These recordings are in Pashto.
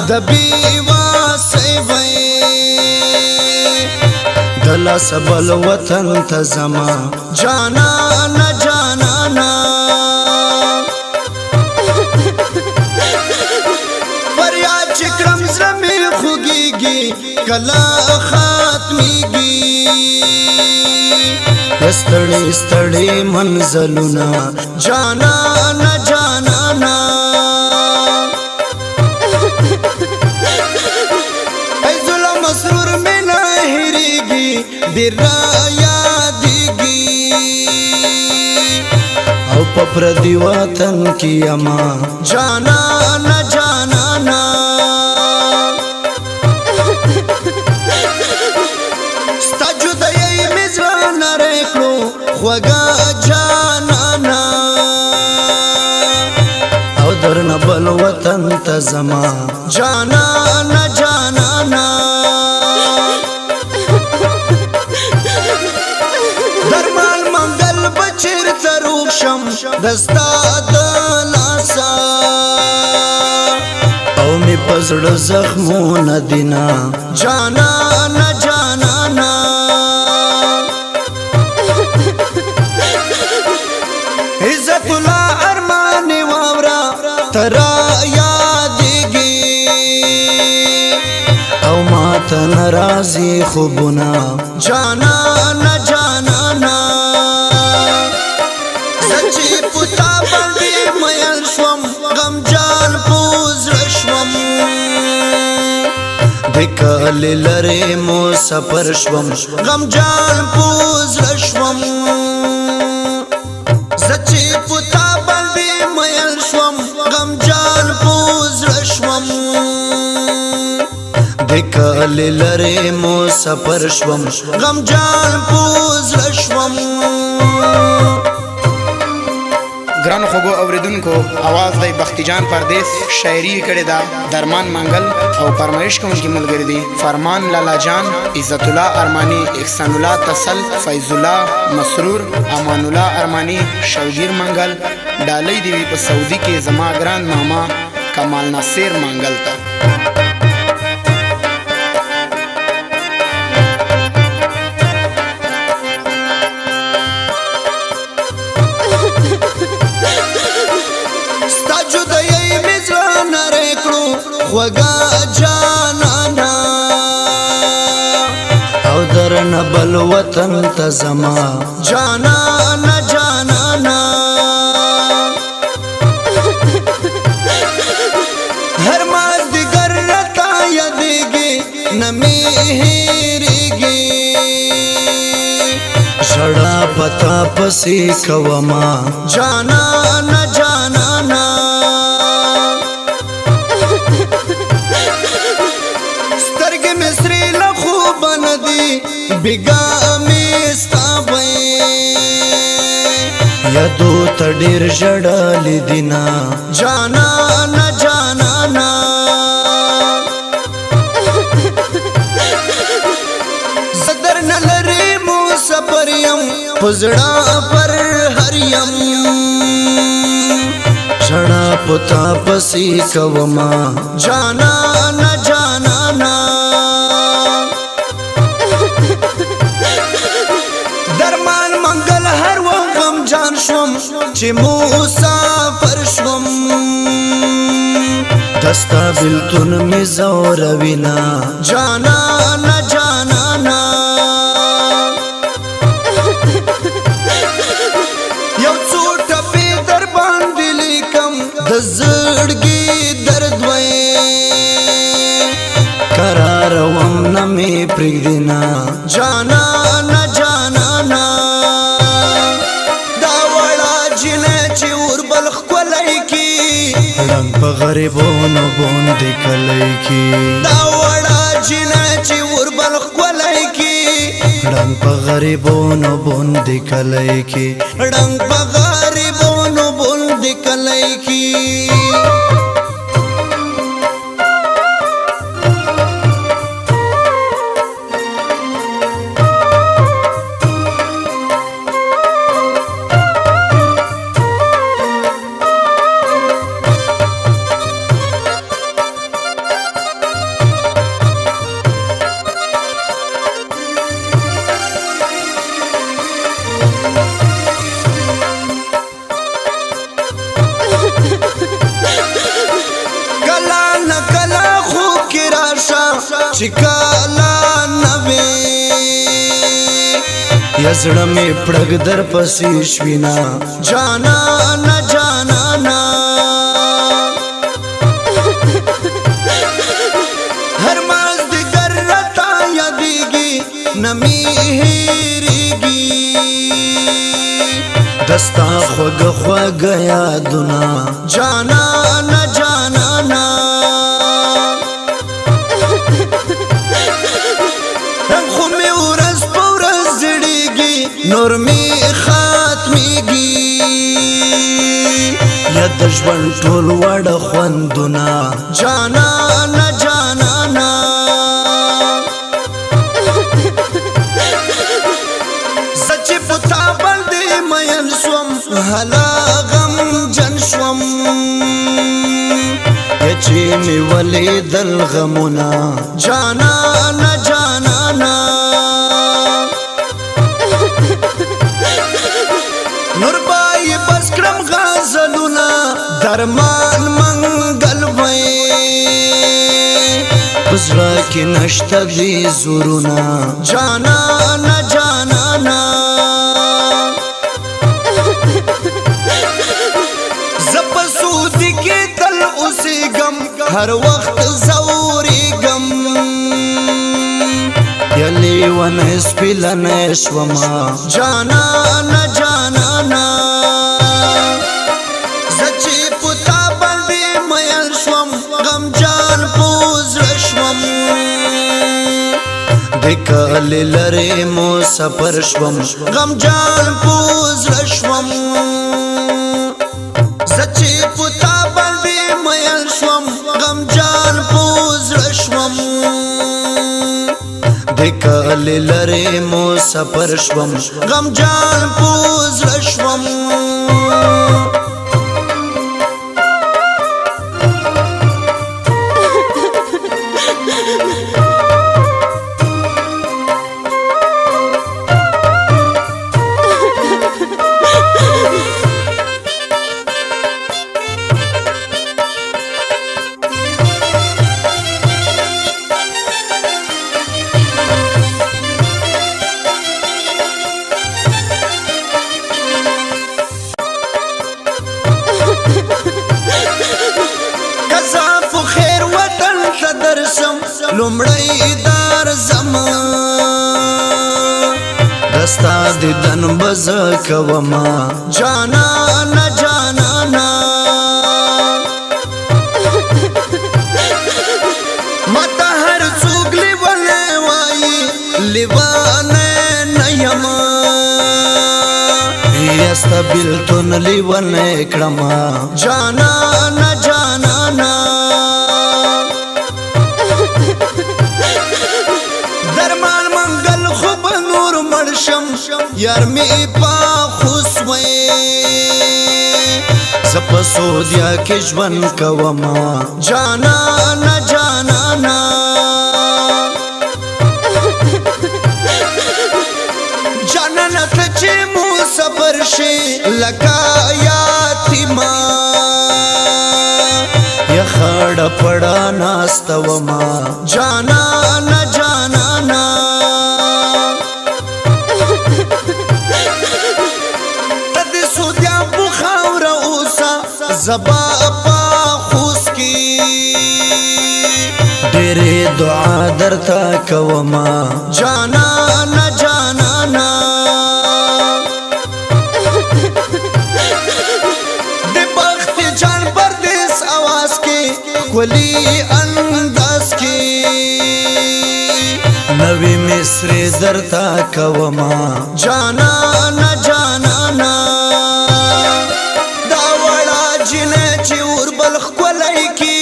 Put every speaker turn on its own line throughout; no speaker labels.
د بیواسۍ وې د لاسه بل وطن ته زما جانانه جانانه. فریاد چې کړم زړه مې خوږېږي کله ختمېږي ستړي ستړي منزلونه جانانه جانانه. ای ظلم مسرور مې نه هېرېږي ډېر را یادېږي او په پردي وطن کې یمه جانانه جانانه. ستا جدایۍ مې زړه نری کړو خوږه جانانه او درنه بل وطن ته زما جانانه جانانه. درمان منګل به چېرته روغ شم د ستا د لاسه او مې په زړه زخمونه دینه جانانه جانانه. عزت الله ارمان واورا ترا یادېږي او ما ته نه راځي خوبونه جانانه جانانه. زه چې په تا باندې میل شوم غمجان په زړه شوم د کلي لرې مسافر شوم غمجان په زړه شوم. زه چې په تا باندې میل شوم غمجان په زړه شوم د کلي لرې مسافر شوم غمجان په زړه شوم.
ګرانو خوږو اوریدونکو، اواز دی بختی جان پردیس، شاعري یې کړې ده درمان منګل او فرمایش کوونکي ملګري دي فرمان لالا جان، عزت الله ارماني، احسان الله تسل، فیض الله مسرور، امان الله ارماني، شوګیر منګل. ډالۍ دې وي په سعودي کې زما ګران ماما کمال ناصر منګل ته.
ستا جدایۍ مې زړه نری کړو خوږه جانانه او درنه بل وطن ته زما جانانه جانانه. هر مازدیګر راته یادېږي نه مې هېرېږي ژړا پتا پسې کومه جانانه جانانه. سترګې مې سرې له خوبه نه دي بېګا مې ستا وې یادو ته ډېر ژړلي دي نه جانانه جانانه. زه درنه لرې مسافر یم په زړه پر هر یم ژړا په تا پسې کومه جانانه جانانه. درمان منګل هر وخت غمجان شوم چې مسافر شوم دستا بلتون مې ځوروینه جانانه جانانه. یو څو ټپې در باندې لیکم د زړګي درد وې قرار وم نه مې پرېږدینه جانانه جانانه. دا وړه جینۍ چې اور بل ښکلی کی ړنګ په غریبونو باندې کلی کی دا وړه جینۍ چې اور بل ښکلی کی ړنګ په غریبونو باندې کلی کی ړنګ په غریبونو باندې کلی کی. چې کالا نوې یزړه مې پړګ در پسې شوینا جانانا جانانا هر ماز دیگر رتا یادیږي نمی هېرېږي دستا خوږ خوږ یادونه جانانا جانانا خو مې ورځ په ورځ زړېږي نور مې ختمېږي یا د ژوند ټول واړه خوندونه جانانا جانانا زه چې په تا باندې مین شوم هلا غمجن شوم چې مې ولیدل غمونه جانانا جانانا نور بای بس کړم غزلونه درمان منګل وای په زړه کې نشته دي زورونه جانانا جانانا زه په سعودي کې تل اوسېږم هر وخت ځورېږم یا لیونی سپیلنی شومه جانانا جانانا زه چې په تا باندې مین شوم غمجان په زړه شوم د کلي لرې مو سفر شوم غمجان په زړه شوم زه چې په تا باندې مین شوم غمجان په زړه شوم د کلي لرې مو سفر شوم غمجان په زړه شوم. کزا په خیر وطن ته درسم لومړی دار زما دستا دیدن بز کوما جانانا جانانا ماته هر څوک لیونی وایي لیونی نه یم یستا بیلتون لیونی کړمه جانانا جانانا درمان منګل خو به نور مړ شم یار مې پاخوس وې زه په سعودیا کې ژوند کومه جانانا جانانا جانانا ته چې مو سفر شي لکه یتیمه یا خړه پړه ناسته ومه جانانا جانانا ته د سعودیا په خاوره اوسه زبا په خوست کې ډېرې دعا درته کومه جانانا جانانا د بخت جان پردیس आवाज کې ښکلي انداز کې نوې مصرې درته کومه جانانا جانانا دا وړه جینۍ چې اور بل ښکلی کی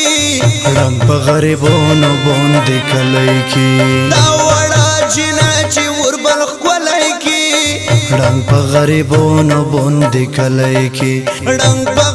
ړنګ په غریبونو باندې کلی کی دا وړه جینۍ چې اور بل ښکلی کی ړنګ په غریبونو باندې کلی کی ړنګ په